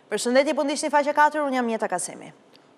Përshëndetje, po ndiqni Faqe 4, unë jam Jeta Kasemi.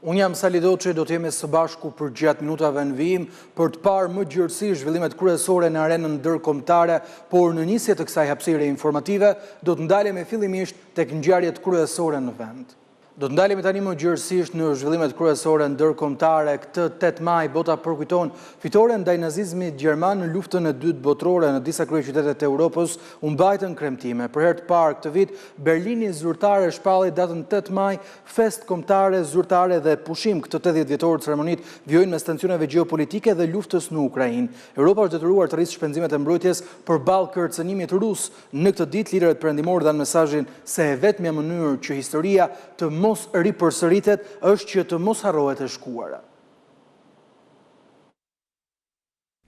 Unë jam Sali Doçi, do të jemi së bashku përgjatë minutave në vijim për të parë më gjerësisht zhvillimet kryesore në arenën ndërkombëtare, por në nisje të kësaj hapësire informative, do të ndalemi fillimisht tek ngjarjet kryesore në vend. Do të ndalemi tani më gjerësisht në zhvillimet kryesore ndërkombëtare. Këtë 8 maj bota përkujton fitoren ndaj nazizmit gjerman në luftën e dytë botërore në disa kryeqytete të Europës u mbajtën kremtime. Për herë të parë këtë vit, Berlini zyrtar e shpalli datën 8 maj festë kombëtare zyrtare dhe pushim. Këtë 80 vjetor ceremonitë vijojnë mes tensioneve gjeopolitike dhe luftës në Ukrainë. Europa është detyruar të rrisë shpenzimet e mbrojtjes përballë kërcënimit rus. Në këtë ditë, liderët perëndimorë dhanë mesazhin se e vetmja mënyrë që historia të mos ripërsëritet është që të mos harrohet e shkuara.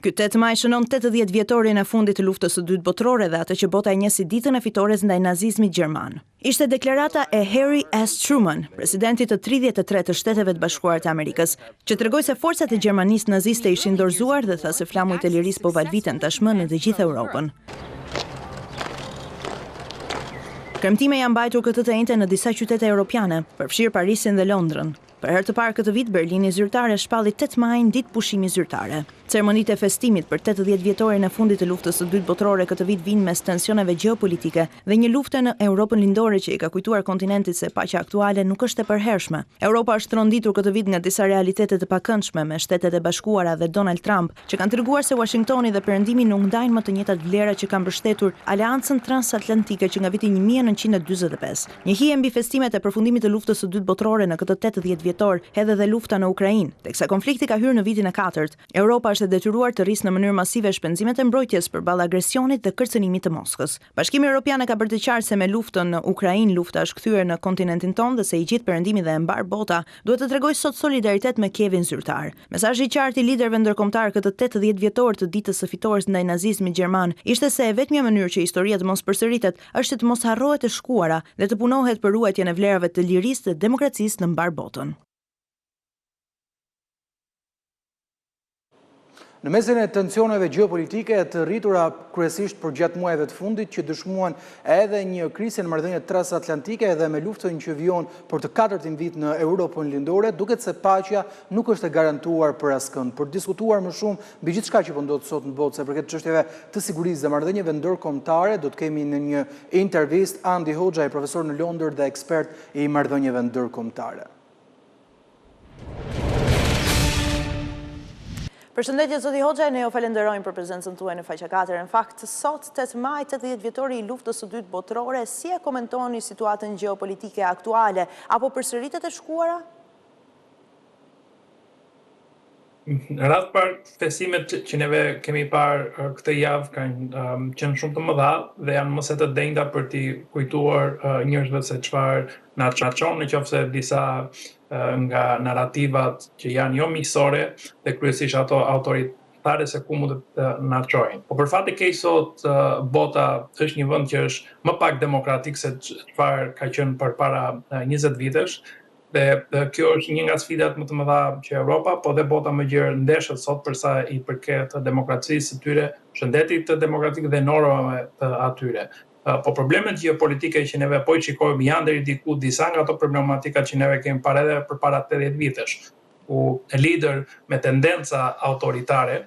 Ky 8 maj shënon 80 vjetorin e fundit të luftës së dytë botërore dhe atë që bota e njeh si ditën e fitores ndaj nazizmit gjerman. Ishte deklarata e Harry S. Truman, presidentit të 33 të Shteteve të Bashkuara të Amerikës, që tregoi se forcat e Gjermanisë naziste ishin dorëzuar dhe tha se flamujt e lirisë po valviten tashmë në të gjithë Europën. Kremtime janë mbajtur këtë të enjte në disa qytete europiane, përfshirë Parisin dhe Londrën. Për herë të parë këtë vit, Berlini zyrtar e shpalli 8 majin ditë pushimi zyrtare. Ceremonitë e festimit për 80 vjetorin e fundit të luftës së dytë botërore këtë vit vijnë mes tensioneve gjeopolitike dhe një lufte në Europën Lindore që i ka kujtuar kontinentit se paqja aktuale nuk është e përhershme. Europa është tronditur këtë vit nga disa realitete të pakëndshme me Shtetet e Bashkuara dhe Donald Trump, që kanë treguar se Uashingtoni dhe Perëndimi nuk ndajnë më të njëjtat vlera që kanë mbështetur aleancën transatlantike që nga viti 1945. Një hije mbi festimet e përfundimit të luftës së dytë botërore në këtë 80 vjetor hedh edhe lufta në Ukrainë, teksa konflikti ka hyrë në vitin e katërt. Europa është e detyruar të rrisë në mënyrë masive shpenzimet e mbrojtjes përballë agresionit dhe kërcënimit të Moskës. Bashkimi Evropian e ka bërë të qartë se me luftën në Ukrainë lufta është kthyer në kontinentin tonë dhe se i gjithë Perëndimi dhe e mbarë bota duhet të tregojë sot solidaritet me Kievin zyrtar. Mesazhi i qartë i liderëve ndërkombëtar këtë 80 vjetor të ditës së fitores ndaj nazizmit gjerman ishte se e vetmja mënyrë që historia të mos përsëritet është që të mos harrohet e shkuara dhe të punohet për ruajtjen e vlerave të lirisë dhe demokracisë në mbarë botën. Në mesin e tensioneve gjeopolitike të rritura kryesisht përgjatë muajve të fundit që dëshmuan edhe një krisje në marrëdhëniet transatlantike edhe me luftën që vijon për të katërtin vit në Europën Lindore, duket se paqja nuk është e garantuar për askënd. Për të diskutuar më shumë mbi gjithçka që po ndodh sot në botë sa i përket çështjeve të sigurisë dhe marrëdhënieve ndërkombëtare, do të kemi në një intervistë Andi Hoxhaj, profesor në Londër dhe ekspert i marrëdhënieve ndërkombëtare. Përshëndetje zoti Hoxhaj, ne ju falenderojmë për prezencën tuaj në Faqe 4. Në fakt, sot 8 maj, 80 vjetori i luftës së dytë botërore, si e komentoni situatën gjeopolitike aktuale, apo përsëritet e shkuara? Në radhë të parë, festimet që neve kemi parë këtë javë kanë qenë shumë të mëdha dhe janë më se të denjta për t'i kujtuar njerëzve se çfarë na çon në qoftë se disa nga narrativat që janë jo miqësore dhe kryesisht ato autoritare se ku mund të na çojnë. Po për fat të keq sot bota është një vend që është më pak demokratik se çfarë ka qenë përpara 20 vitesh Dhe kjo është një nga sfidat më të mëdha që Europa, po dhe bota më gjerë ndeshet sot për sa i përket demokracisë së tyre, shëndetit demokratik dhe normave të atyre. Po problemet gjeopolitike që neve po i shikojmë janë deri diku disa nga ato problematikat që neve kemi parë edhe përpara 80 vitesh, ku lider me tendenca autoritare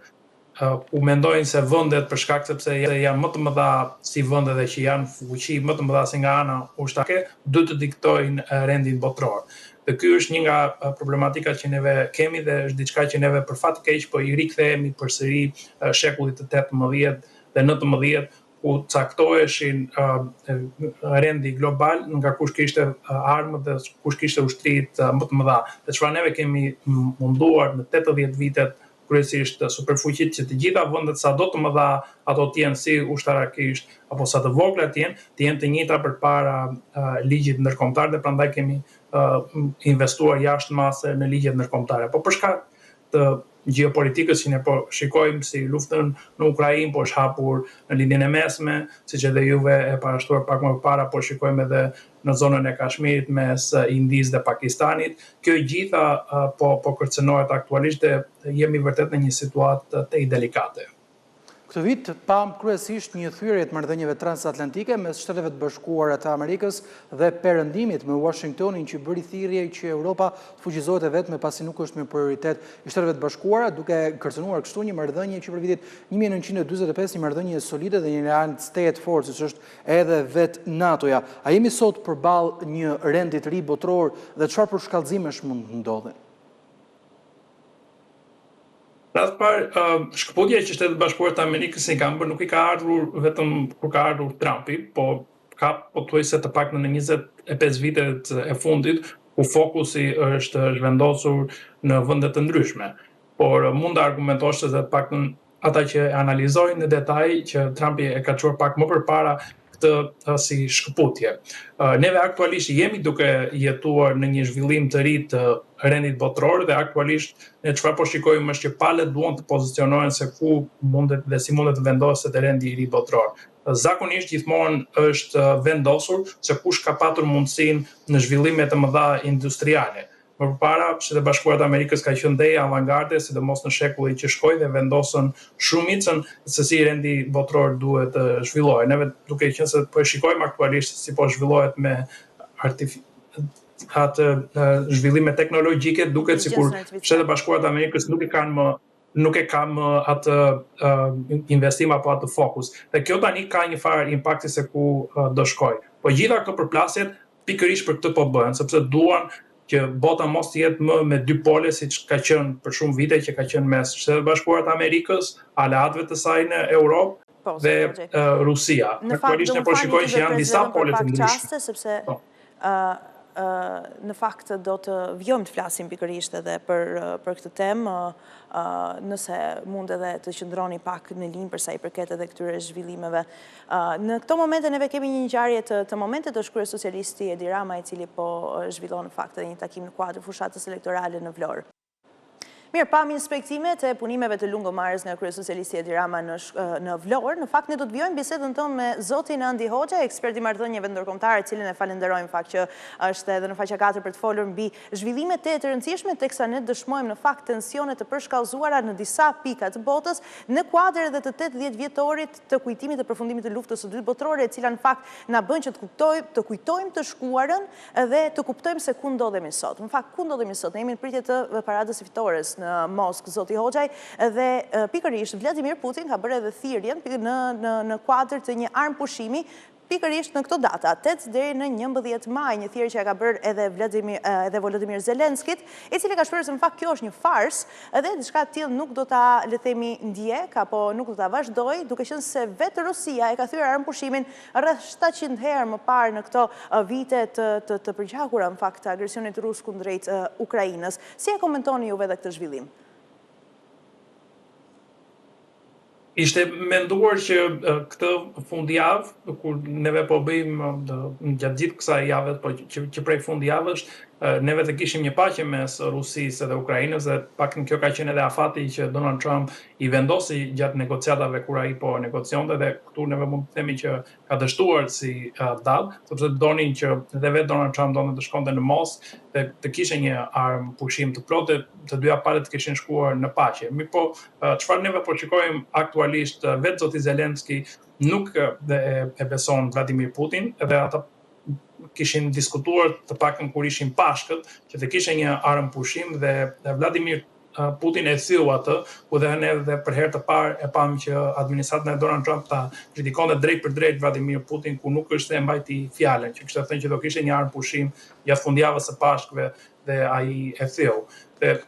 ku mendojnë se vendet për shkak sepse janë më të mëdha si vende dhe që janë fuqi më të mëdha si nga ana ushtarake, duhet të diktojnë rendin botëror. Dhe ky është një nga problematikat që neve kemi dhe është diçka që neve për fat të keq po i rikthehemi përsëri shekullit të 18 dhe 19 ku caktoheshin rendi global nga kush kishte armët dhe kush kishte ushtritë më të mëdha. Dhe çfarë neve kemi munduar në 80 vitet kryesisht superfuqitë që të gjitha vendet sado të mëdha ato të jenë si ushtarakisht apo sa të vogla të jenë, të jenë të njëjta përpara ligjit ndërkombëtar dhe prandaj kemi investuar jashtë mase në ligjet ndërkombëtare. Po për shkak të gjeopolitikës që ne po shikojmë si luftën në Ukrainë, po është hapur në Lindjen e Mesme, siç edhe juve e parashtruar pak më parë, po shikojmë edhe në zonën e Kashmirit mes Indisë dhe Pakistanit. Kjo e gjitha po po kërcënohet aktualisht dhe jemi vërtet në një situatë tej delikate. Këtë vit pamë kryesisht një thyerje të marrëdhënieve transatlantike mes Shteteve të Bashkuara të Amerikës dhe Perëndimit, me Uashingtonin që bëri thirrje që Europa të fuqizohet e vetme pasi nuk është më prioritet i Shteteve të Bashkuara, duke kërcënuar kështu një marrëdhënie që prej vitit 1945, një marrëdhënie solide dhe një aleancë tejet të fortë, siç është edhe vetë NATO-ja. A jemi sot përballë një rendi të ri botëror dhe çfarë përshkallëzimesh mund të ndodhin? Radhë të parë, shkëputja që Shtetet e Bashkuara të Amerikës i kanë bërë nuk i ka ardhur vetëm kur ka ardhur Trumpi, po ka pothuajse të paktën në 25 vitet e fundit ku fokusi është zhvendosur në vende të ndryshme. Por mund të argumentosh se të paktën ata që e analizojnë në detaj që Trumpi e ka çuar pak më përpara këtë si shkëputje. Neve aktualisht jemi duke jetuar në një zhvillim të ri të rendit botëror dhe aktualisht ne çfarë po shikojmë është që palët duan të pozicionohen se ku mundet dhe si mundet të vendoset rendi i ri botëror. Zakonisht gjithmonë është vendosur se kush ka patur mundësinë në zhvillime të mëdha industriale. Më përpara, Shtetet e Bashkuara të Amerikës ka qenë dhe avangarde, sidomos në shekullin që shkoi dhe vendosën shumicën se si rendi botëror duhet të zhvillohet. Neve duke qenë se po e shikojmë aktualisht se si po zhvillohet me artifi atë zhvillime teknologjike, duket sikur Shtetet e Bashkuara të Amerikës nuk e kanë më nuk e ka më atë investim apo atë fokus. Dhe kjo tani ka një farë impakti se ku do shkojë. Po gjitha këto përplasjet pikërisht për këtë po bëhen, sepse duan që bota mos të jetë më me dy pole siç ka qenë për shumë vite që ka qenë mes Shteteve të Bashkuara të Amerikës, aleatëve të saj në Europë po, dhe Rusia. Në fakt, Aktualisht ne po shikojmë që janë disa pole të ndryshme. Sepse po. Në fakt do të vijojmë të flasim pikërisht edhe për për këtë temë, nëse mund edhe të qëndroni pak në linjë për sa i përket edhe këtyre zhvillimeve. Në këto momente neve kemi një ngjarje të të momentit është kryesocialisti Edi Rama i cili po zhvillon në fakt edhe një takim në kuadër fushatës elektorale në Vlorë. Mirë, pamë inspektimet e punimeve të Lungomares nga kryesocialisti Edi Rama në në Vlorë. Në fakt ne do të vijojmë bisedën tonë me zotin Andi Hoxhaj, ekspert i marrëdhënieve ndërkombëtare, të cilin e falenderojmë në fakt që është edhe në Faqja 4 për të folur mbi zhvillime tejet të rëndësishme, teksa ne dëshmojmë në fakt tensione të përshkallëzuara në disa pika të botës, në kuadër edhe të 80 vjetorit të kujtimit të përfundimit të luftës së dytë botërore, e cila në fakt na bën që të kuptojmë, të kujtojmë të shkuarën dhe të kuptojmë se ku ndodhemi sot. Në fakt, ku ndodhemi sot? Ne jemi në pritje të paradës së fitores në Moskë, zoti Hoxhaj, dhe pikërisht Vladimir Putin ka bërë edhe thirrjen në në në kuadër të një armëpushimi pikërisht në këto data, 8 deri në 11 maj, një thirrje që e ka bërë edhe Vladimir edhe Volodymyr Zelenskit, i cili ka shprehur se në fakt kjo është një farsë dhe diçka të tillë nuk do ta, le të themi, ndjek apo nuk do ta vazhdojë, duke qenë se vetë Rusia e ka thyer armëpushimin rreth 700 herë më parë në këto vite të të të përgjakura në fakt të agresionit rus kundrejt Ukrainës. Si e komentoni juve edhe këtë zhvillim? Ishte menduar që këtë fundjavë, kur neve po bëjmë gjatë gjithë kësaj jave, po që, që prej fundjavës, neve të kishim një paqe mes Rusisë dhe Ukrainës dhe paktën kjo ka qenë edhe afati që Donald Trump i vendosi gjatë negociatave kur ai po negocionte dhe këtu neve mund të themi që ka dështuar si datë, sepse donin që dhe vetë Donald Trump donte të shkonte në Moskë dhe të kishte një armëpushim të plotë dhe të dyja palët të kishin shkuar në paqe. Mirëpo, çfarë neve po shikojmë aktualisht, vetë zoti Zelenski nuk e, e beson Vladimir Putin dhe ata kishin diskutuar të paktën kur ishin Pashkët që të kishte një armëpushim dhe Vladimir Putin e theu atë, ku dhe ne dhe për herë të parë e pamë që administrata e Donald Trump ta kritikonte drejtpërdrejt Vladimir Putin, ku nuk është se e mbajti fjalën, që kishte thënë që do kishte një armëpushim gjatë fundjavës së Pashkëve dhe ai e theu. Dhe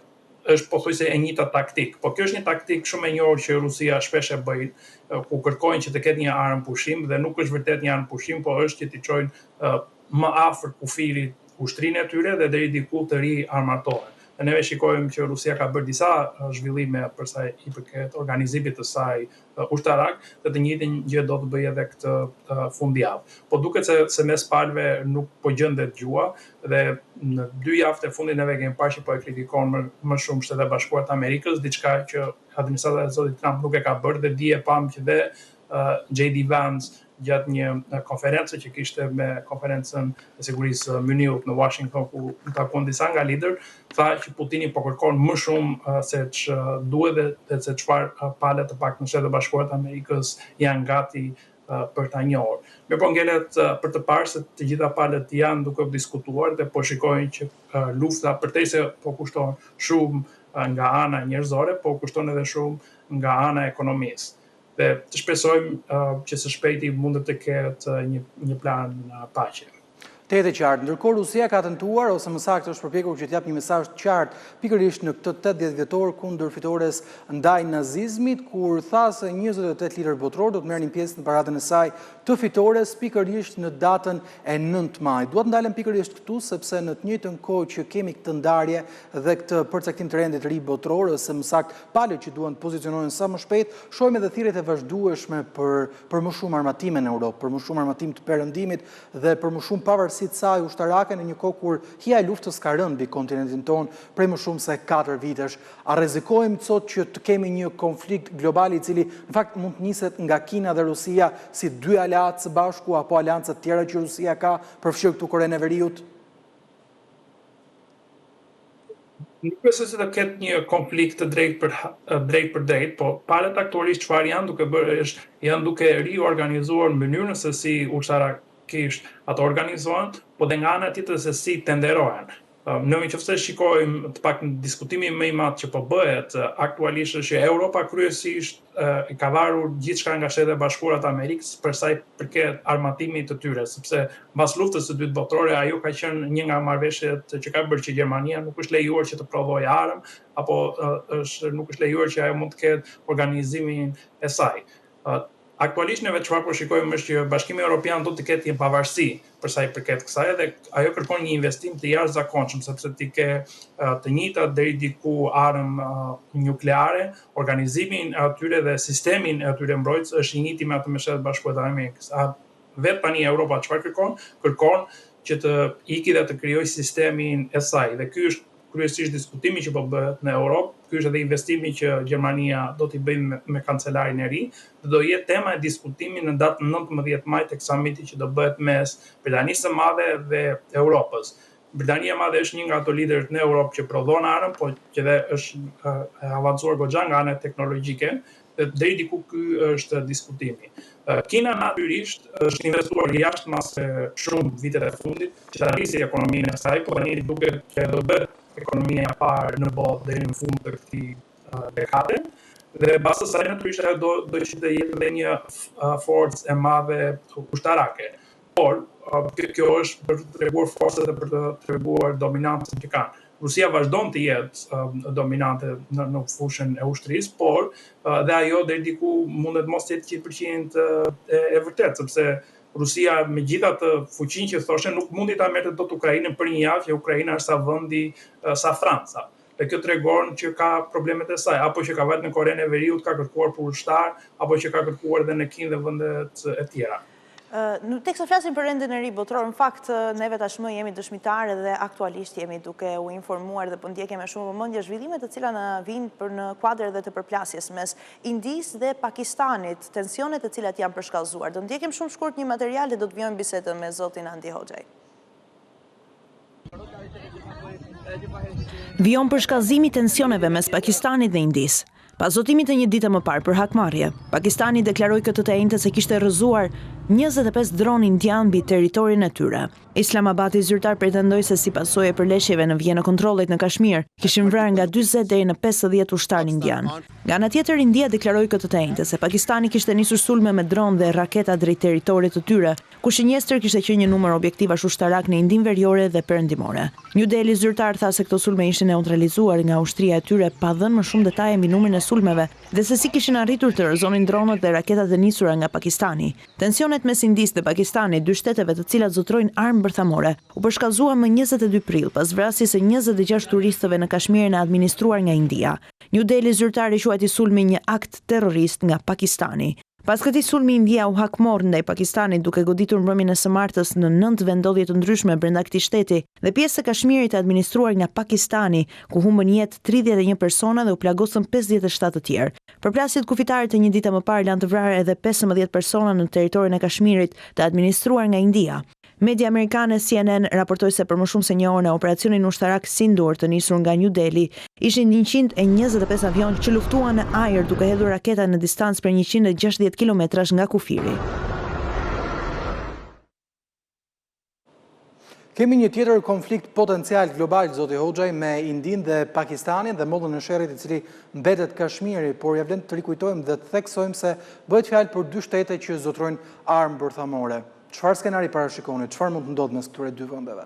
është pothuajse e njëjta taktikë. Po kjo është një taktikë shumë e njohur që Rusia shpesh e bëjnë, ku kërkojnë që të ketë një armëpushim dhe nuk është vërtet një armëpushim, po është që t'i çojnë më afër kufirit ushtrinë e tyre dhe deri diku të riarmatohen. Dhe neve shikojmë që Rusia ka bërë disa zhvillime për sa i përket organizimit të saj ushtarak dhe të njëjtën gjë do të bëjë edhe këtë fundjavë. Po duket se se mes palëve nuk po gjendet gjuha dhe në dy javët e fundit neve kemi parë që po e kritikon më, më shumë Shtetet e Bashkuara të Amerikës, diçka që administrata e zotit Trump nuk e ka bërë dhe dje pamë që dhe JD Vance. gjatë një konference që kishte me konferencën e sigurisë së Mynihut në Washington ku u takuan disa nga liderët, tha që Putini po kërkon më shumë se ç'duhet dhe se çfarë palët të paktën Shtetet e Bashkuara të Amerikës janë gati për ta njohur. Mirëpo ngelet për të parë se të gjitha palët janë duke u diskutuar dhe po shikojnë që lufta përtej se po kushton shumë nga ana njerëzore, po kushton edhe shumë nga ana e ekonomisë. Dhe të shpresojmë që së shpejti mundet të ketë një një plan paqe. Tejet e qartë. Ndërkohë Rusia ka tentuar, ose më saktë është përpjekur që të japë një mesazh të qartë pikërisht në këtë 80 vjetor kundër fitores ndaj nazizmit, kur tha se 28 liderë botërorë do të merrnin pjesë në paradën e saj të fitores pikërisht në datën e 9 maj. Dua të ndalem pikërisht këtu sepse në të njëjtën kohë që kemi këtë ndarje dhe këtë përcaktim të rendit të ri botëror, ose më saktë palët që duan të pozicionohen sa më shpejt, shohim edhe thirrjet e vazhdueshme për për më shumë armatime në Europë, për më shumë armatim të Perëndimit dhe për më shumë pavarësi të saj ushtarake në një kohë kur hija e luftës ka rënë mbi kontinentin tonë prej më shumë se katër vitesh. A rrezikojmë sot që të kemi një konflikt global i cili në fakt mund të niset nga Kina dhe Rusia si dy aleatë së bashku apo aleanca të tjera që Rusia ka, përfshirë këtu Korenë e Veriut? Nuk besoj se do ketë një konflikt të drejt për drejtpërdrejt, po palët aktualisht çfarë janë duke bërë është janë duke riorganizuar mënyrën se si ushtarakisht ato organizohen, po dhe nga ana tjetër se si tenderohen. Në qoftë se shikojmë të paktën diskutimi më i madh që po bëhet aktualisht është që Europa kryesisht e ka varur gjithçka nga Shtetet e Bashkuara të Amerikës për sa i përket armatimit të tyre, sepse mbas luftës së dytë botërore ajo ka qenë një nga marrëveshjet që ka bërë që Gjermania nuk është lejuar që të prodhojë armë apo është nuk është lejuar që ajo mund të ketë organizimin e saj. Aktualisht neve çfarë po shikojmë është që Bashkimi Evropian do të ketë një pavarësi për sa i përket kësaj dhe ajo kërkon një investim të jashtëzakonshëm sepse ti ke të njëjta deri diku armë nukleare, organizimin e atyre dhe sistemin e atyre mbrojtës është i njëjti me atë me Shtetet e Bashkuara të Amerikës. A vetë tani Europa çfarë kërkon? Kërkon që të iki dhe të krijojë sistemin e saj dhe ky është kryesisht diskutimi që po bëhet në Europë, ky është edhe investimi që Gjermania do t'i bëjë me, me kancelarin e ri, dhe do jetë tema e diskutimit në datën 19 maj tek samiti që do bëhet mes Britanisë së Madhe dhe Europës. Britania e Madhe është një nga ato liderët në Europë që prodhon armë, po që dhe është e avancuar goxha nga ana teknologjike, dhe deri diku ky është diskutimi. Kina natyrisht është investuar jashtë mase shumë vitet e fundit që ta rrisi ekonominë e saj, po tani duket që do bëhet ekonomia e parë në botë deri në fund të këtij dekade. Dhe pas asaj natyrisht ajo do do që të jetë edhe një forcë e madhe ushtarake. Por, kjo është për të treguar forcën dhe për të treguar dominancën që kanë. Rusia vazhdon të jetë dominante në, në fushën e ushtrisë, por dhe ajo deri diku mundet mos të jetë 100% e, e vërtetë, sepse Rusia me gjithë atë fuqinë që thoshte nuk mundi ta merrte dot Ukrainën për një javë, që Ukraina është sa vendi sa Franca. Dhe kjo tregon që ka problemet e saj, apo që ka vajtur në Korenë e Veriut, ka kërkuar për ushtar, apo që ka kërkuar edhe në Kinë dhe vendet e tjera. Teksa flasim për rendin e ri botëror, në fakt neve tashmë jemi dëshmitarë dhe aktualisht jemi duke u informuar dhe po ndjekim me shumë vëmendje zhvillimet të cilat na vijnë për në kuadër edhe të përplasjes mes Indisë dhe Pakistanit, tensionet të cilat janë përshkallëzuar. Do ndjekim shumë shkurt një material dhe do të vijojmë bisedën me zotin Andi Hoxhaj. Vijon përshkallëzimi i tensioneve mes Pakistanit dhe Indisë. Pas zotimit të një dite më parë për hakmarrje, Pakistani deklaroi këtë të enjte se kishte rrëzuar 25 dronë indianë mbi territorin e tyre. Islamabadi zyrtar pretendoi se si pasojë e përleshjeve në vijën e kontrollit në Kashmir, kishin vrarë nga 40 deri në 50 ushtarë indianë. Nga ana tjetër, India deklaroi këtë të enjte se Pakistani kishte nisur sulme me dronë dhe raketa drejt territorit të tyre, ku shënjestër kishte qenë një numër objektivash ushtarakë në Indinë Veriore dhe Perëndimore. Nju Delhi zyrtar tha se këto sulme ishin neutralizuar nga ushtria e tyre pa dhënë më shumë detaje mbi numrin e sulmeve dhe se si kishin arritur të rrëzonin dronët dhe raketat e nisura nga Pakistani. Tensionet mes Indisë dhe Pakistanit, dy shteteve të cilat zotërojnë armë bërthamore, u përshkallëzuan më 22 prill pas vrasjes së 26 turistëve në Kashmirin e administruar nga India. Nju Delhi zyrtar e quajti sulmin një akt terrorist nga Pakistani. Pas këtij sulmi India u hakmor ndaj Pakistanit duke goditur mbrëmjen e së martës në nëntë vendndodhje të ndryshme brenda këtij shteti dhe pjesë të Kashmirit të administruar nga Pakistani, ku humbën jetë 31 persona dhe u plagosën 57 të tjerë. Përplasjet kufitare të një dite më parë lanë të vrarë edhe 15 persona në territorin e Kashmirit të administruar nga India. Media amerikane CNN raportoi se për më shumë se një orë në operacionin ushtarak Sindoor të nisur nga New Delhi, ishin 125 avionë që luftuan në ajër duke hedhur raketa në distancë prej 160 kilometrash nga kufiri. Kemi një tjetër konflikt potencial global, zoti Hoxhaj, me Indinë dhe Pakistanin dhe mollën e sherrit i cili mbetet Kashmiri, por ia vlen të rikujtojmë dhe të theksojmë se bëhet fjalë për dy shtete që zotërojnë armë bërthamore. Çfarë skenari parashikoni? Çfarë mund të ndodhë mes këtyre dy vendeve?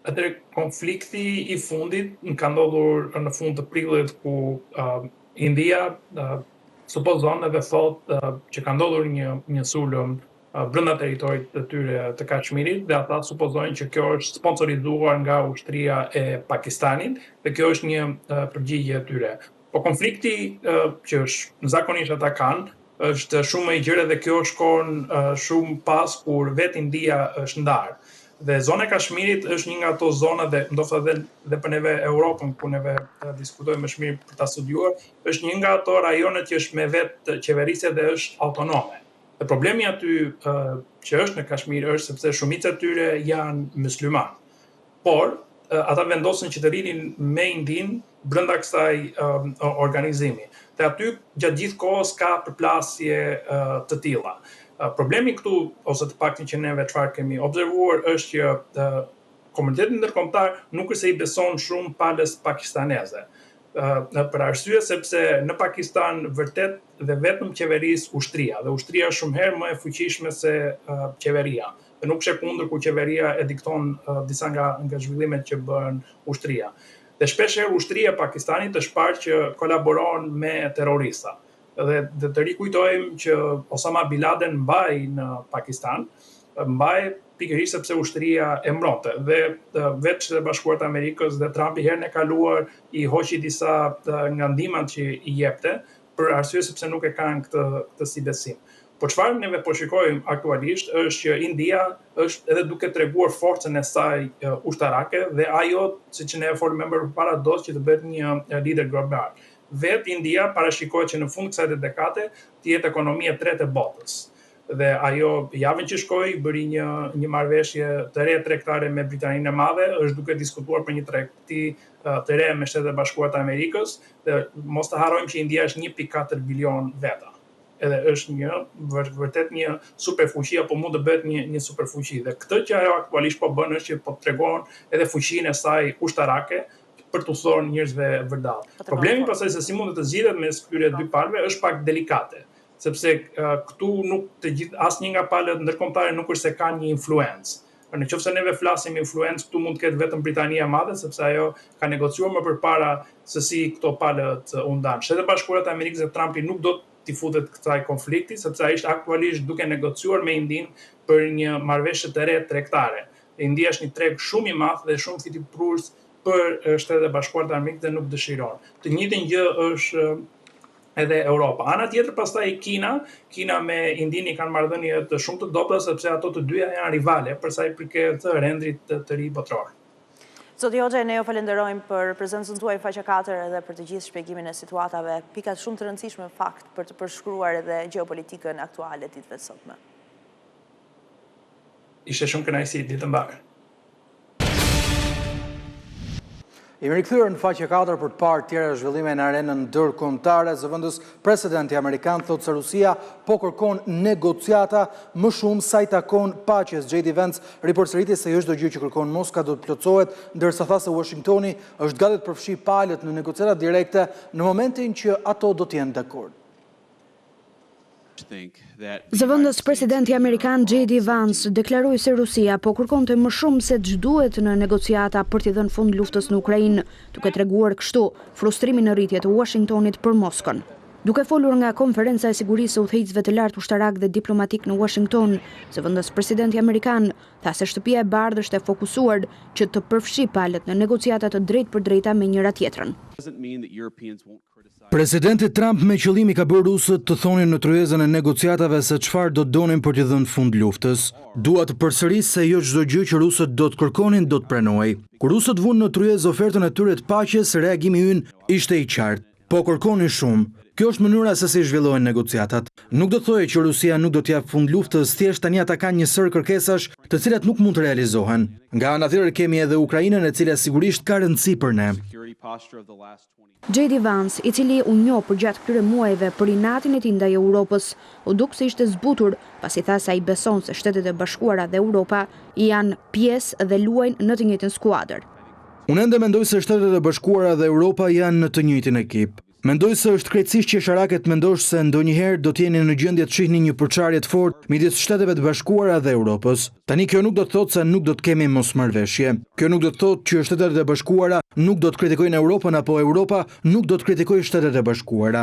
Atëherë konflikti i fundit ka ndodhur në fund të prillit ku uh, India uh, supozon edhe thotë uh, që ka ndodhur një një sulm uh, brenda territorit të tyre të Kashmirit dhe ata supozojnë që kjo është sponsorizuar nga ushtria e Pakistanit dhe kjo është një uh, përgjigje e tyre. Po konflikti që është zakonisht ata kanë, është shumë më i gjerë dhe kjo shkon shumë pas kur vetë India është ndarë. Dhe zona e Kashmirit është një nga ato zona dhe ndoshta edhe dhe për neve Europën ku neve diskutojmë është mirë për ta studiuar, është një nga ato rajone që është me vetëqeverisje dhe është autonome. Dhe problemi aty që është në Kashmir është sepse shumica e tyre janë muslimanë. Por ata vendosën që të rrinin me Indinë brenda kësaj um, organizimi. Dhe aty gjatë gjithë kohës ka përplasje uh, të tilla. Uh, problemi këtu ose të paktën që neve çfarë kemi observuar është që uh, komuniteti ndërkombëtar nuk është se i beson shumë palës pakistaneze. Uh, për arsye sepse në Pakistan vërtet dhe vetëm qeveris ushtria dhe ushtria është shumë herë më e fuqishme se uh, qeveria. Dhe nuk është e kundër kur qeveria e dikton uh, disa nga nga zhvillimet që bën ushtria. Dhe shpesh herë ushtria e Pakistanit është parë që kolaboron me terrorista. Dhe, dhe të rikujtojmë që Osama Bin Laden mbahej në Pakistan, mbahej pikërisht sepse ushtria e mbronte. Dhe vetë Shtetet e Bashkuara të Amerikës dhe Trumpi herën e kaluar i hoqi disa nga ndihmat që i jepte, për arsye sepse nuk e kanë këtë këtë si besim. Po çfarë neve po shikojmë aktualisht është që India është edhe duke treguar forcën e saj ushtarake dhe ajo, siç ne e folëm më përpara, do që të bëhet një lider global. Vetë India parashikohet që në fund kësaj dekade të jetë ekonomia e tretë e botës. Dhe ajo javën që shkoi bëri një një marrëveshje të re tregtare me Britaninë e Madhe, është duke diskutuar për një tregti të re me Shtetet e Bashkuara të Amerikës dhe mos të harrojmë që India është 1.4 bilion veta edhe është një vërtet një superfuqi apo mund të bëhet një një superfuqi dhe këtë që ajo aktualisht po bën është që po tregon edhe fuqinë e saj ushtarake për t'u thënë njerëzve vërdallë. Po Problemi pastaj se si mund të zgjidhet mes këtyre dy palëve është pak delikate, sepse këtu nuk të gjithë asnjë nga palët ndërkombëtare nuk është se ka një influencë. Në qoftë se neve flasim influencë, këtu mund të ketë vetëm Britania e Madhe, sepse ajo ka negociuar më përpara se si këto palët u ndanë. Shtetet e Bashkuara të Amerikës dhe Trumpi nuk do t'i futet kësaj konflikti, sepse ai është aktualisht duke negociuar me Indinë për një marrëveshje të re tregtare. India është një treg shumë i madh dhe shumë fitimprurës për Shtetet e Bashkuara të Amerikës dhe nuk dëshiron. Të njëjtën gjë është edhe Europa. Ana tjetër pastaj Kina, Kina me Indinë i kanë marrëdhënie të shumë të dobëta sepse ato të dyja janë rivale për sa i përket rendit të, të ri botëror. Zoti Hoxhaj, ne ju falenderojmë për prezencën tuaj në Faqe 4 edhe për të gjithë shpjegimin e situatave, pikat shumë të rëndësishme në fakt për të përshkruar edhe gjeopolitikën aktuale ditëve të sotme. Ishte shumë kënaqësi, ditë të mbarë. Jemi rikthyer në faqe 4 për të parë tjera zhvillime në arenën ndërkombëtare. Zëvendës presidenti amerikan thotë se Rusia po kërkon negociata më shumë sa i takon paqes. J.D. Vance ripërsëriti se jo çdo gjë që kërkon Moska do të plotësohet, ndërsa tha se Washingtoni është gati të përfshijë palët në negociata direkte në momentin që ato do të jenë dakord. Zëvendës presidenti amerikan J.D. Vance deklaroi se Rusia po kërkonte më shumë se ç'duhet në negociata për t'i dhënë fund luftës në Ukrainë, duke treguar kështu frustrimin në rritje të Uashingtonit për Moskën. Duke folur nga Konferenca e Sigurisë së Udhëheqësve të Lartë Ushtarakë dhe Diplomatikë në Uashington, zëvendës presidenti amerikan tha se Shtëpia e Bardhë është e fokusuar që të përfshijë palët në negociata të drejtpërdrejta me njëra-tjetrën. Presidenti Trump me qëllim i ka bërë rusët të thonin në tryezën e negociatave se çfarë do të donin për t'i dhënë fund luftës. Dua të përsëris se jo çdo gjë që rusët do të kërkonin do të pranohej. Kur rusët vunë në tryezë ofertën e tyre të paqes, reagimi ynë ishte i qartë. Po kërkoni shumë. Kjo është mënyra se si zhvillohen negociatat. Nuk do të thoja që Rusia nuk do t'i japë fund luftës, thjesht tani ata kanë një sërë kërkesash të cilat nuk mund të realizohen. Nga ana tjetër kemi edhe Ukrainën e cila sigurisht ka rëndësi për ne. JD Vance, i cili u njoh përgjatë këtyre muajve për inatin e tij ndaj Europës, u duk se ishte zbutur, pasi tha se ai beson se Shtetet e Bashkuara dhe Europa janë pjesë dhe luajnë në të njëjtën skuadër. Unë ende mendoj se Shtetet e Bashkuara dhe Europa janë në të njëjtin ekip. Mendoj se është krejtësisht qesharake të mendosh se ndonjëherë do të jeni në gjendje të shihni një përçarje të fortë midis Shteteve të Bashkuara dhe Europës. Tani kjo nuk do të thotë se nuk do të kemi mosmarrëveshje. Kjo nuk do të thotë që Shtetet e Bashkuara nuk do të kritikojnë Europën apo Europa nuk do të kritikojë Shtetet e Bashkuara.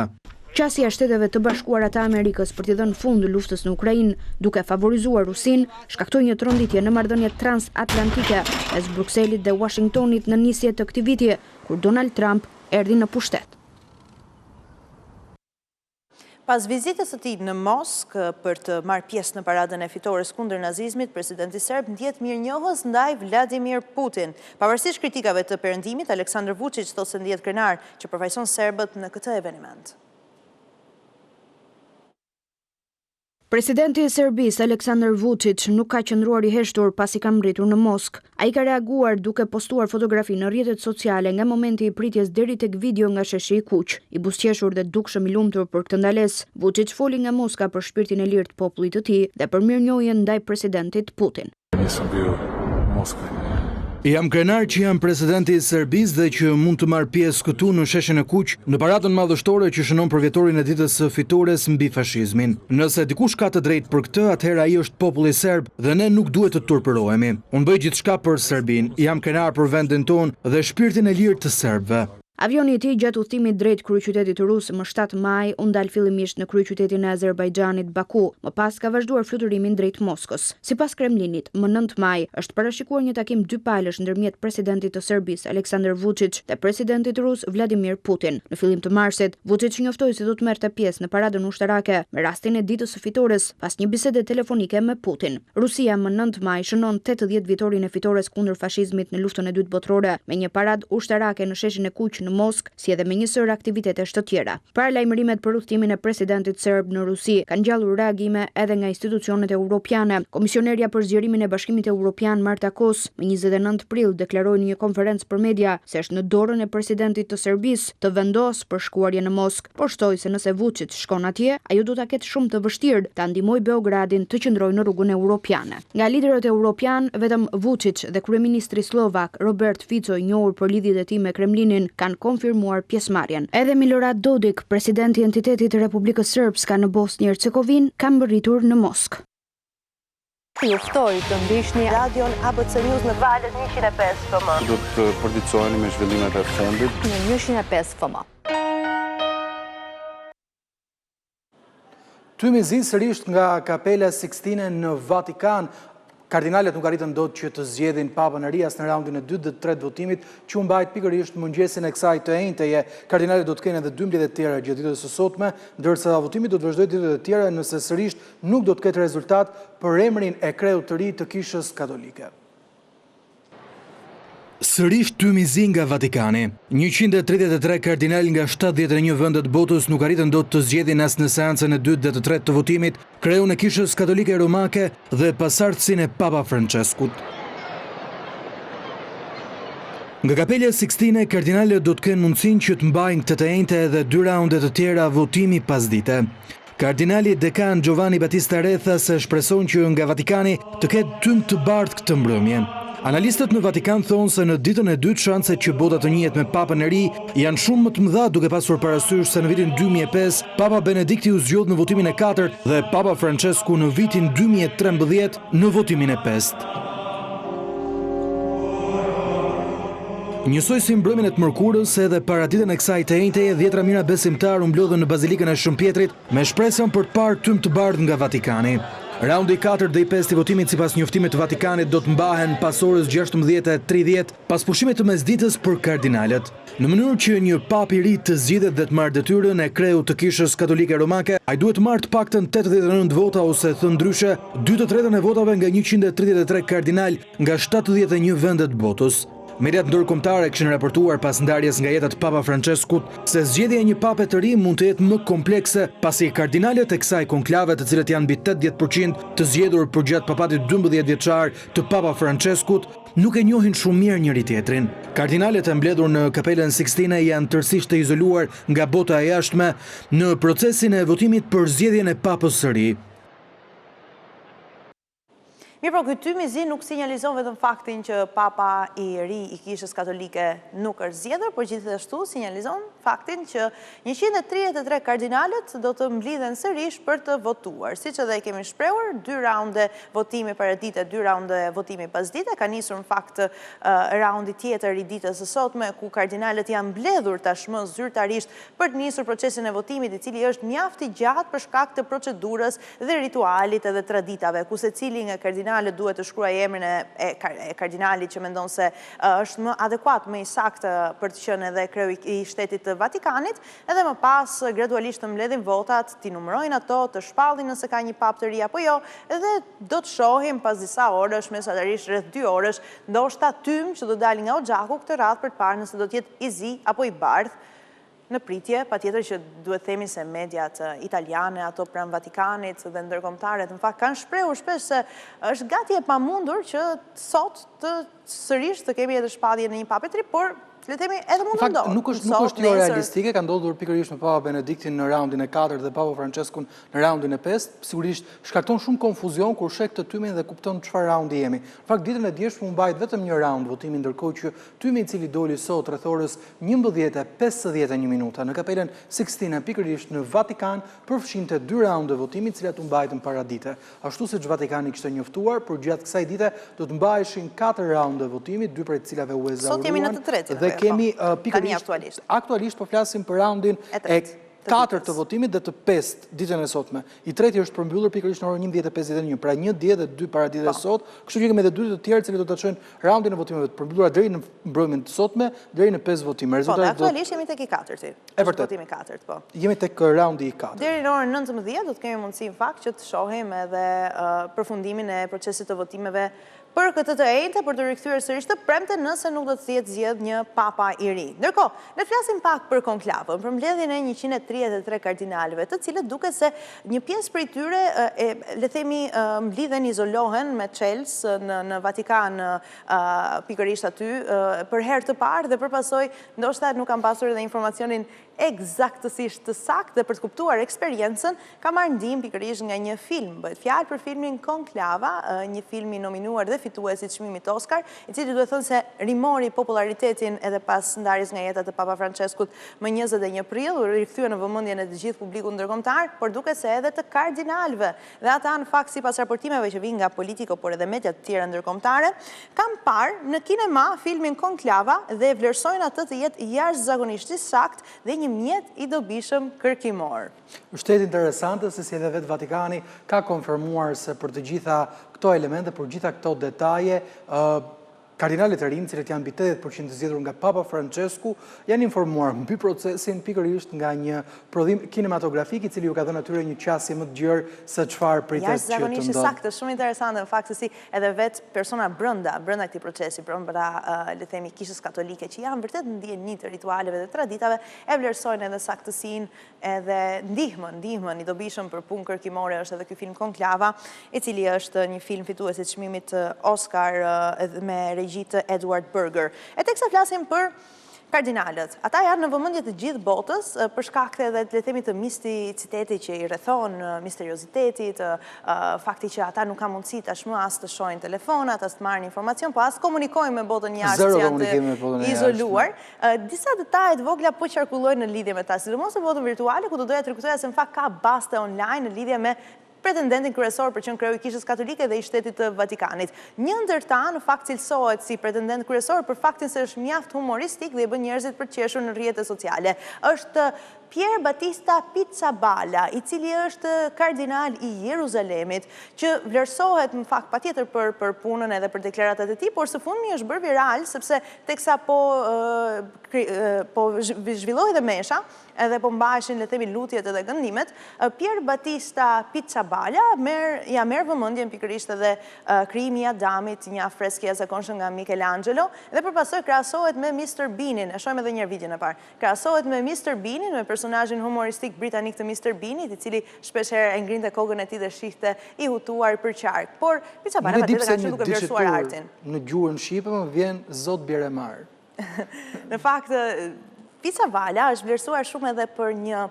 Qasja e Shteteve të Bashkuara të Amerikës për t'i dhënë fund luftës në Ukrainë, duke favorizuar Rusinë, shkaktoi një tronditje në marrëdhëniet transatlantike mes Brukselit dhe Uashingtonit në nisje të këtij viti, kur Donald Trump erdhi në pushtet. Pas vizitës së tij në Moskë për të marrë pjesë në paradën e fitores kundër nazizmit, presidenti serb ndjehet mirënjohës ndaj Vladimir Putin. Pavarësisht kritikave të Perëndimit, Aleksandar Vuçiq thotë se ndihet krenar që përfaqëson serbët në këtë eveniment. Presidenti i Serbisë, Aleksandar Vuçiq, nuk ka qëndruar i heshtur pasi ka mbërritur në Moskë. Ai ka reaguar duke postuar fotografi në rrjetet sociale nga momenti i pritjes deri tek video nga Sheshi i Kuq. I buzëqeshur dhe dukshëm i lumtur për këtë ndalesë, Vuçiq foli nga Moska për shpirtin e lirë të popullit të tij dhe për mirënjohjen ndaj presidentit Putin. Jam krenar që jam presidenti i Serbisë dhe që mund të marr pjesë këtu në Sheshin e Kuq, në paradën madhështore që shënon përvjetorin e ditës së fitores mbi fashizmin. Nëse dikush ka të drejtë për këtë, atëherë ai është populli serb dhe ne nuk duhet të turpërohemi. Unë bëj gjithçka për Serbinë, jam krenar për vendin tonë dhe shpirtin e lirë të serbëve. Avioni i tij gjatë udhëtimit drejt kryeqytetit rus më 7 maj u ndal fillimisht në kryeqytetin e Azerbajxhanit, Baku, më pas ka vazhduar fluturimin drejt Moskës. Sipas Kremlinit, më 9 maj është parashikuar një takim dypalësh ndërmjet presidentit të Serbisë, Aleksandar Vuçiq dhe presidentit rus Vladimir Putin. Në fillim të marsit, Vuçiq njoftoi se do të merrte pjesë në paradën ushtarake me rastin e ditës së fitores pas një bisede telefonike me Putin. Rusia më 9 maj shënon 80 vjetorin e fitores kundër fashizmit në Luftën e Dytë Botërore me një paradë ushtarake në Sheshin e Kuq në Moskë, si edhe me një sërë aktivitetesh të tjera. Paralajmërimet për udhëtimin e presidentit serb në Rusi kanë ngjallur reagime edhe nga institucionet europiane. Komisionerja për zgjerimin e Bashkimit Europian Marta Kos më 29 prill deklaroi në një konferencë për media se është në dorën e presidentit të Serbisë të vendosë për shkuarjen në Moskë. Por shtoi se nëse Vuçiç shkon atje, ajo do ta ketë shumë të vështirë ta ndihmojë Beogradin të qëndrojë në rrugën europiane. Nga liderët europianë, vetëm Vuçiç dhe kryeministri sllovak, Robert Fico, i njohur për lidhjet e tij me Kremlinin, kanë konfirmuar pjesëmarrjen. Edhe Milorad Dodik, president i entitetit të Republikës Srpska në Bosnjë-Hercegovinë, ka mbërritur në Moskë. Ju ftoj të ndiqni radion ABC News në valët 105 FM. Do të përditësoheni me zhvillimet e fundit. Në 105 FM. Tym i zi sërisht nga Kapela Sixtine në Vatikan. Kardinalët nuk arritën dot që të zgjedhin papën e ri as në raundin e dytë dhe të tretë të votimit që u mbajt pikërisht mëngjesin e kësaj të enjteje. Kardinalët do të kenë edhe dy mbledhje të tjera gjatë ditës së sotme, ndërsa votimi do të vazhdojë ditët e tjera nëse sërisht nuk do të ketë rezultat për emrin e kreut të ri të Kishës Katolike. Sërish tym i zi nga Vatikani. 133 kardinalë nga 71 vende të botës nuk arritën dot të zgjedhin as në seancën e dytë dhe të tretë të votimit kreun e Kishës Katolike Romake dhe pasardhësin e Papa Françeskut. Nga Kapela Sixtine, kardinalët do të kenë mundësinë që të mbajnë këtë të enjte edhe dy raunde të tjera votimi pasdite. Kardinali dekan Giovanni Battista Re tha se shpreson që nga Vatikani të ketë tym të bardhë këtë mbrëmje. Analistët në Vatikan thonë se në ditën e dytë shanset që bota të njihet me Papën e ri janë shumë më të mëdha duke pasur parasysh se në vitin 2005 Papa Benedikti u zgjodh në votimin e katërt dhe Papa Francesku në vitin 2013 në votimin e pestë. Njësoj si mbrëmjen e të mërkurës, edhe paraditen e kësaj të enjteje, dhjetra mijëra besimtarë u mblodhën në Bazilikën e Shën Pjetrit me shpresën për të parë tym të bardhë nga Vatikani. Raundi i katërt dhe i pestë i votimit sipas njoftimit të Vatikanit do të mbahen pas orës 16:30 pas pushimit të mesditës për kardinalët. Në mënyrë që një papë i ri të zgjidhet dhe të marrë detyrën e kreut të Kishës Katolike Romake, ai duhet të marrë të paktën 89 vota ose thënë ndryshe, dy të tretën e votave nga 133 kardinalë nga 71 vende të botës. Mediat ndërkombëtare kishin raportuar pas ndarjes nga jeta të Papa Françeskut se zgjedhja e një pape të ri mund të jetë më komplekse pasi kardinalët e kësaj konklave të cilët janë mbi 80% të zgjedhur përgjatë papatit 12 vjeçar të Papa Françeskut nuk e njohin shumë mirë njëri-tjetrin. Kardinalët e mbledhur në Kapelën Sikstine janë tërësisht të izoluar nga bota e jashtme në procesin e votimit për zgjedhjen e Papës së ri. Mirëpo, ky tym i zi nuk sinjalizon vetëm faktin që Papa i ri i Kishës Katolike nuk është zgjedhur, por gjithashtu sinjalizon faktin që 133 kardinalët do të mblidhen sërish për të votuar. Siç edhe e kemi shprehur, dy raunde votimi paradite, dy raunde votimi pasdite, ka nisur në fakt raundi tjetër i ditës së sotme, ku kardinalët janë mbledhur tashmë zyrtarisht për të nisur procesin e votimit, i cili është mjaft i gjatë për shkak të procedurës dhe ritualit edhe traditave, ku secili nga kardinalët duhet të shkruajë emrin e kardinalit që mendon se është më adekuat, më i saktë për të qenë edhe kreu i shtetit të Vatikanit, edhe më pas gradualisht të mbledhin votat, t'i numërojnë ato, të shpallin nëse ka një papë të ri apo jo, dhe do të shohim pas disa orësh, mesatarisht rreth dy orësh, ndoshta tym që do dalë nga oxhaku këtë radhë për të parë nëse do të jetë i zi apo i bardhë. Në pritje, patjetër që duhet themi se mediat italiane, ato pranë Vatikanit dhe ndërkombëtaret, në fakt kanë shprehur shpesh se është gati e pamundur që sot të sërish të kemi edhe shpalljen e një pape të ri, por le të themi edhe mund të ndodhë. Nuk është nuk është jo realistike, ka ndodhur pikërisht me Papa Benediktin në raundin e katërt dhe Papa Franceskun në raundin e pestë, sigurisht shkakton shumë konfuzion kur sheh këtë tymin dhe kupton çfarë raundi jemi. Në fakt ditën e djeshme u mbajt vetëm një raund votimi ndërkohë që tymi i cili doli sot rreth orës 11:51 minuta në Kapelën Sikstine pikërisht në Vatikan përfshinte dy raunde votimi të cilat u mbajtën paradite. Ashtu siç Vatikani kishte njoftuar, përgjatë kësaj dite do të mbaheshin katër raunde votimi, dy prej të cilave u ezauruan dhe kemi pikërisht aktualisht po flasim për raundin e katërt të votimit dhe të pestë ditën e sotme. I treti është përmbyllur pikërisht në orën 11:51, pra një dje dhe dy paradite po. sot, kështu që kemi edhe dy të tjerë të cilët do ta çojnë raundin e votimeve të përmbyllura deri në mbrëmjen të sotme, deri në pesë votime. Po, Rezultatet do aktualisht jemi tek i katërti. E vërtetë. Votimi i katërt, po. Jemi tek raundi i katërt. Deri në orën 19 do të kemi mundësi në fakt që të shohim edhe përfundimin e procesit të votimeve për këtë të enjte për t'u rikthyer sërish të premten nëse nuk do të jetë zgjedh një papa i ri. Ndërkohë, le të flasim pak për konklavën, për mbledhjen e 133 kardinalëve, të cilët duket se një pjesë prej tyre, le të themi, mblidhen, izolohen me çelës në në Vatikan, pikërisht aty, për herë të parë dhe për pasojë Ndoshta nuk kanë pasur edhe informacionin ekzaktësisht të saktë dhe për të kuptuar eksperiencën, kanë marrë ndihmë pikërisht nga një film. Bëhet fjalë për filmin Konklava, një film i nominuar dhe fitues i çmimit Oscar, i cili duhet thënë se rimori popullaritetin edhe pas ndarjes nga jeta të Papa Françeskut më 21 prill, u rikthye në vëmendjen e të gjithë publikut ndërkombëtar, por duket se edhe të kardinalëve. Dhe ata në fakt sipas raportimeve që vijnë nga Politico, por edhe media të tjera ndërkombëtare, kanë parë në kinema filmin Konklava dhe e vlerësojnë atë të jetë jashtëzakonisht i saktë dhe një mjet i dobishëm kërkimor. Është tejet interesante se si edhe vetë Vatikani ka konfirmuar se për të gjitha këto elemente, për gjitha këto detaje, Kardinalët e rinj, të cilët janë mbi 80% të zgjedhur nga Papa Françesku, janë informuar mbi procesin pikërisht nga një prodhim kinematografik i cili ju ka dhënë atyre një qasje më të gjerë se çfarë pritet që të ndodhë. Jashtëzakonisht e saktë, është shumë interesante në fakt se si edhe vetë persona brenda, brenda këtij procesi, brenda le të themi Kishës Katolike që janë vërtet në dijeni të ritualeve dhe traditave, e vlerësojnë edhe saktësinë edhe ndihmën, ndihmën i dobishëm për punë kërkimore është edhe ky film Konklava, i cili është një film fitues i çmimit Oscar me regji të Edward Berger. E teksa flasim për kardinalët, ata janë në vëmendje të gjithë botës për shkak edhe le të themi të misticitetit që i rrethon, misteriozitetit, fakti që ata nuk kanë mundësi tashmë as të shohin telefonat, as të marrin informacion, po as të komunikojnë me botën jashtë, janë të izoluar. Disa detaje të vogla po qarkullojnë në lidhje me ta, sidomos në botën virtuale, ku do doja të rikujtoja se në fakt ka baste online në lidhje me pretendentin kryesor për të qenë kreu i Kishës Katolike dhe i Shtetit të Vatikanit. Një ndër ta në fakt cilësohet si pretendent kryesor për faktin se është mjaft humoristik dhe i bën njerëzit për të qeshur në rrjete sociale. Është Pierbattista Pizzaballa, i cili është kardinal i Jeruzalemit, që vlerësohet në fakt patjetër për për punën edhe për deklaratat e tij, por së fundmi është bërë viral sepse teksa po po zhvillohej dhe mesha, edhe po mbaheshin le të themi lutjet edhe këndimet, Pierbattista Pizzaballa merr ia merr vëmendjen pikërisht edhe krijimi i Adamit, një afresk i jashtëzakonshëm nga Michelangelo, dhe për pasojë krahasohet me Mister Beanin, e shohim edhe një herë videon e parë. Krahasohet me Mister Beanin, me personazhin humoristik britanik të Mister Beanit, i cili shpeshherë e ngrinte kokën e tij dhe shihte i hutuar përqark. Por, Pizzaballa patjetër ka qenë duke vlerësuar artin. Në gjuhën shqipe më vjen Zot bjer e marrë. Në fakt, Pizzaballa është vlerësuar shumë edhe për një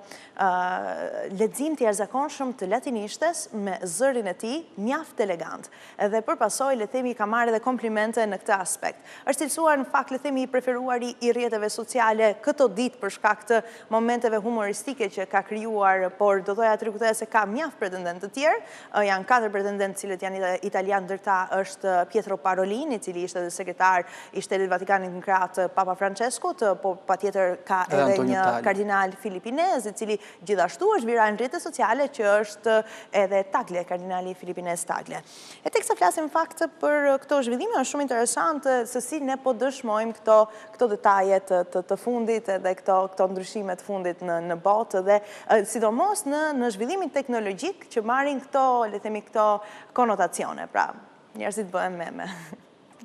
lexim të jashtëzakonshëm të latinishtes me zërin e tij mjaft elegant. Dhe për pasojë, le të themi, ka marrë edhe komplimente në këtë aspekt. Është cilësuar në fakt, le të themi, i preferuari i rrjeteve sociale këto ditë për shkak të momenteve humoristike që ka krijuar, por do thoja të rikujtoja se ka mjaft pretendentë të tjerë. Janë katër pretendentë të cilët janë italianë, ndër ta është Pietro Parolin, i cili ishte edhe sekretar i Shtetit Vatikanit në krah të Papa Franceskut, po patjetër ka edhe një kardinal filipinez, i cili Gjithashtu është viral në rrjetet sociale që është edhe Tagle, kardinali filipinez Tagle. E teksa flasim në fakt për këto zhvillime, është shumë interesant se si ne po dëshmojmë këto, këto detaje të, të, të fundit edhe këto, këto ndryshime të fundit në, në botë dhe sidomos në, në zhvillimin teknologjik që marrin këto, le të themi, këto konotacione. Pra, njerëzit bëhen meme.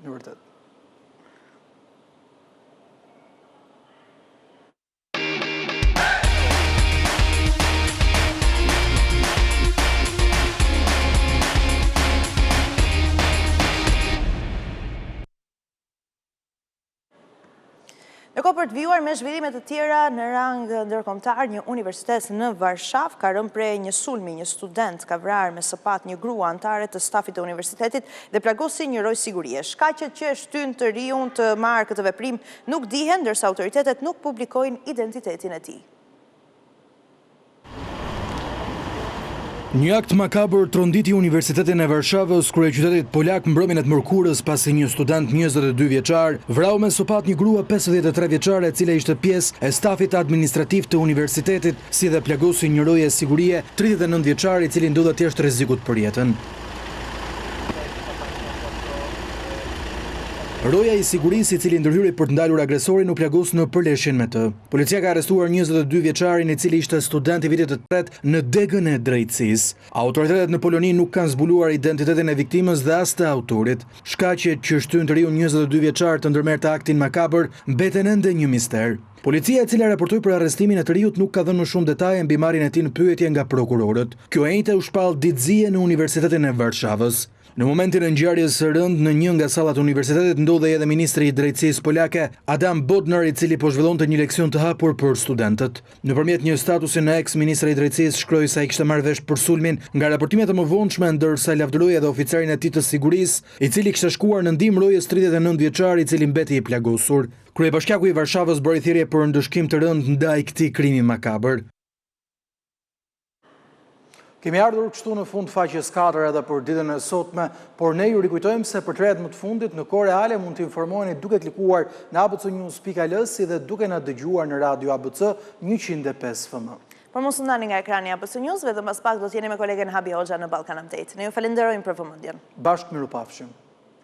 Në vërtet. Ndërkohë për të vijuar me zhvillime të tjera në rang ndërkombëtar, një universitet në Varshavë ka rënë pre një sulmi, një student ka vrarë me sëpatë një grua anëtare të stafit të universitetit dhe plagosi një rojë sigurie. Shkaqet që e shtynë të riun të marrë këtë veprim Nuk dihen, ndërsa autoritetet nuk publikojnë identitetin e tij. Një akt makabër tronditi Universitetin e Varshavës, kryeqytetit polak mbrëmjen e të mërkurës pasi një student 22 vjeçar vrau me sëpatë një grua 53 vjeçare e cila ishte pjesë e stafit administrativ të universitetit, si dhe plagosi një roje sigurie 39 vjeçar i cili ndodhet jashtë rrezikut për jetën. Roja i sigurisë, i cili ndërhyri për të ndalur agresorin, u plagos në përleshjen me të. Policia ka arrestuar 22 vjeçarin, i cili ishte student i vitit të tretë në degën e drejtësisë. Autoritetet në Poloni nuk kanë zbuluar identitetin e viktimës dhe as të autorit. Shkaqet që shtynë të riun 22 vjeçar të ndërmerrte aktin makabër mbeten ende një mister. Policia e cila raportoi për arrestimin e të riut nuk ka dhënë më shumë detaje mbi marrjen e tij në pyetje nga prokurorët. Kjo e enjte u shpall ditë zie në Universitetin e Varshavës. Në momentin e ngjarjes së rëndë në një nga sallat e universitetit ndodhej edhe ministri i Drejtësisë polake, Adam Bodnar i cili po zhvillonte një leksion të hapur për studentët. Nëpërmjet një statusi në X, ministri i Drejtësisë shkroi se ai kishte marrë vesh për sulmin nga raportimet e mëvonshme ndërsa lavdëroi edhe oficerin e tij të sigurisë, i cili kishte shkuar në ndihmë rojës 39 vjeçar i cili mbeti i plagosur. Kryebashkiaku i Varshavës bëri thirrje për ndëshkim të rëndë ndaj këtij krimi makabër. Kemi ardhur kështu në fund faqes 4 edhe për ditën e sotme, por ne ju rikujtojmë se për të rejat më të fundit në kohë reale mund të informoheni duke klikuar në abcnews.al si dhe duke na dëgjuar në radio ABC 105 FM. Por mos u ndani nga ekrani ABC News, vetëm pas pak do të jeni me kolegen Habi Hoxha në Balkan Update. Ne ju falenderojmë për vëmendjen. Bashkë mirupafshim.